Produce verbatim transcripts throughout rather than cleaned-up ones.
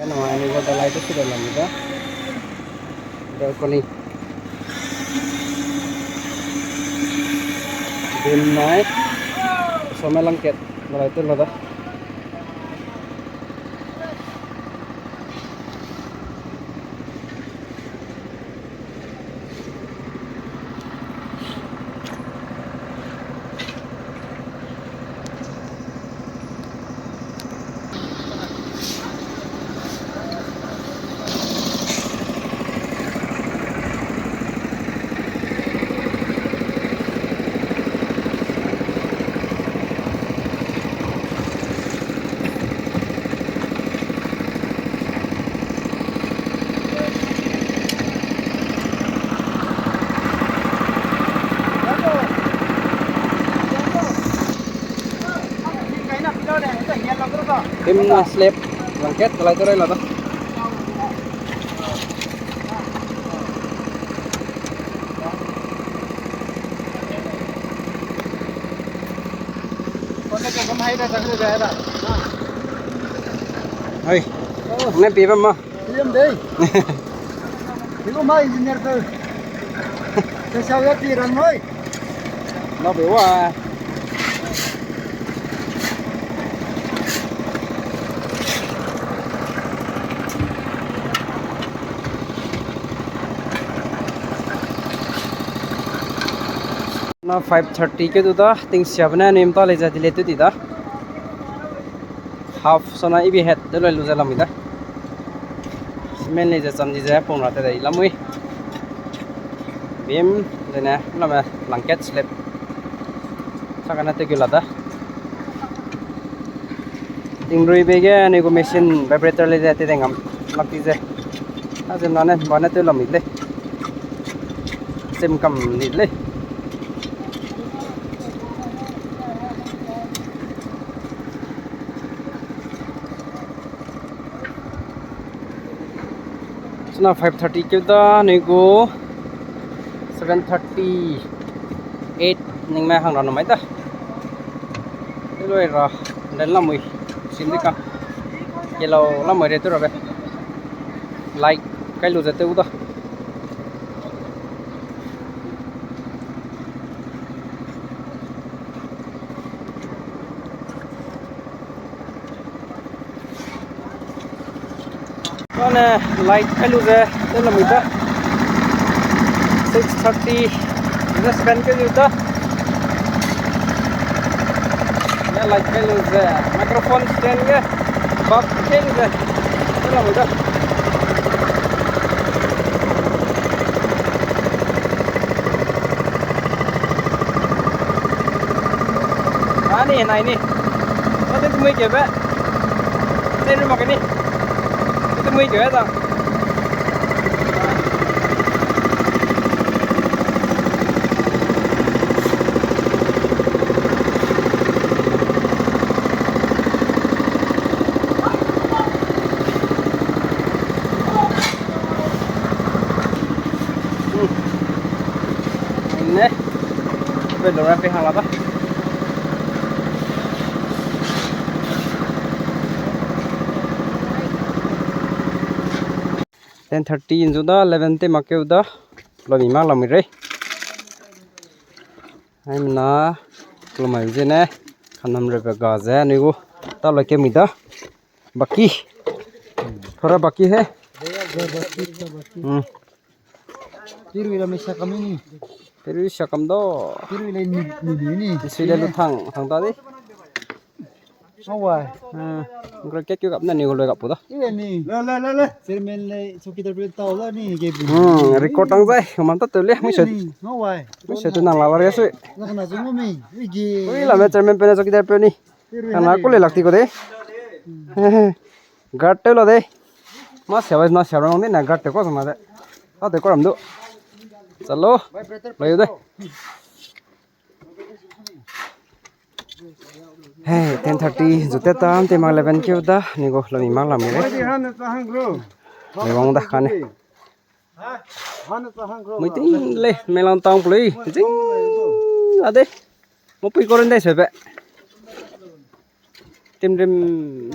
Nang ai ni go dalai te sida lam da. Balcony. Din nai. Some langkat. Dalai te lo da. Tim na slab langkat kalai tu rai la da. Hei, ne pi bam ma. William dei. Ilu ma engineer tu. Te sa ya ti ran hoi. Na be wa. Na five thirty ke du da, ting sia bene nim ta lei ze delete tu di da. Half sona ibi het de loi lu ze lamui da. Cement lei ze cham di ze pung ra te dai lamui. Beam, zene, lame langkat slab. Sakane te gu la da. Tingrui be ge anui gu machine vibrator lei ze te dengam lak di ze. A zem na ne, ba ne te lamui lei. Zem kam ni lei. Suna five thirty keu da, anui gu seven thirty, eight ning me hang ra numai da. Loi ra, den lamui, sim di ka. Kelau lamui re tu ra be. Light kai lu ze te u da. Kane light kai lu ze, te lamui da. Six thirty, ze spend kai lu da. Ne light kai lu ze, microphone stand ge, bak kai lu ze, te lamui da. Ani, nai ni. Ate tumui kebe. Te ru mak ni. Ate tumui kebe da. Hmm. Ne. Be lo ra pe hang la ba. Ten thirty inzu da, eleven te mak keu da. Lo mi mak la mi rei. Ai mena, lo mai ze ne, kanam rebe ga ze, anui gu, ta lo ke mi da. Baki. Thora baki he. Hmm. Pirui la mi sakam ni. Pirui sakam do. Pirui le ni, ni, ni, ni. Sui le lu thang, thang ta di. Awai. Ah, ngro ke keu gap na ni gu loi gap pu da. Ile ni. Le, le, le, le. Chairman le, chowkidar pe tau la ni, ke bu. Hmm, record tang zai, man ta tu le, mui se. Ni, awai. Mui se tu nang la war ya sui. La kana zung mi, ige. Ui, la me chairman pe na chowkidar pe ni. Kana ku le lak ti ko de. Guard te lo de. Ma sia wai na sia rong de na guard te ko sama de. Ta te ko ram du. Chalo. Lo yu de. Hey, ten thirty zu te ta, te mak eleven keu da, ni go lo mi mak la mi re. Ni wang da kane. Mui ting le, melang tang pulei, jing, ade. Mo pui koren dai sebe. timrim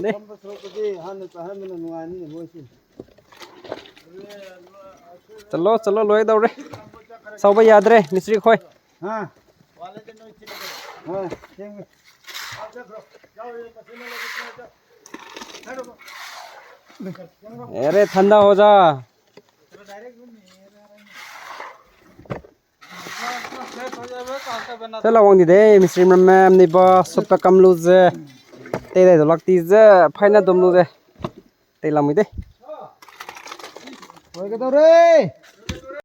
de. Kamba soro kudi, hanu ka hanu na nunga ni mo si. Chalo, chalo, loi dau re. Sau ba yadre, mistri khoi. Ha. Ha, ting. Ere, thanda ho ja. Te la wang di de, mistri mram mem ni ba, sup ka kam lu ze. Te dai do lak ti ze, phaina dom lu ze. Te la mui de. Oi, ka dau re.